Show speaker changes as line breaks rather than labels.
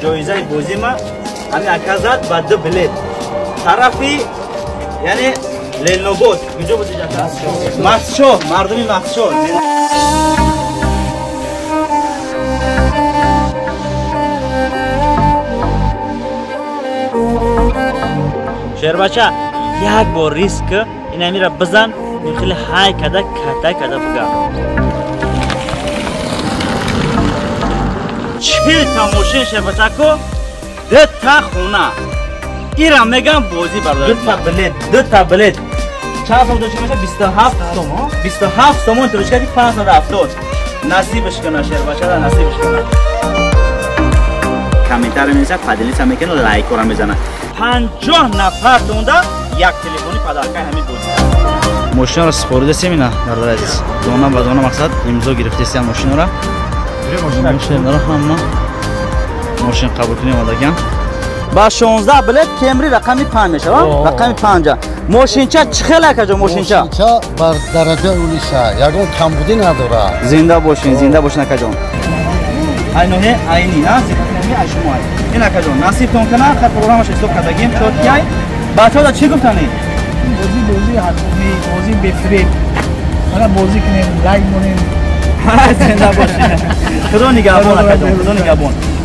Ҷоизаи бозима ҳамин ака зад ба ду билет тарафи, яъне Ленобод. Куҷо буд ака? Мастшоҳ, мардуми Мастшоҳ. Шербача, як бор риск инамира бизан, хеле ҳай када ката када буга. 40 та мошин, шербачако, дута хона. Ира мегам бозӣ бардор. Дута билет, дута билет. Чанд сом дошта меша? 27 сомон. 27 сомон туришкади 570. Насибаш кана, шербачара, насибаш кана. Комментарий менависа, поделиться мекунад, лайкора мезанад. 50 нафар тонда як телефони подаркаи ҳамин бозӣ. Мошинаро супоридасем ина, бародари азиз. Дона ба дона мақсад имзо гирифтесиям мошинаро. Мошинаро ҳама мошин қабул кунем омадагиам. Ба 16 билет Кемри рақами 5 мешавад, рақами 5. Мошинча чӣ хел, акаҷон, мошинча?
Мошинча бар дараҷаи улиша, ягон камбудӣ надорад.
Зинда бошин, зинда бошин, акаҷон. Айноҳе айни, а? Зинда ай шумо ай. Ин акаҷон, насибтон кана, хай программаш ҳисоб кардагим, чотки ай. Бачаҳо чӣ гуфтанед?
Бозӣ, бозӣ ҳақиқӣ, бозӣ бефиреб. Мана бозӣ кунем, лайк монем.
Зинда бошин. Худо нигаҳбон, акаҷон, худо нигаҳбон.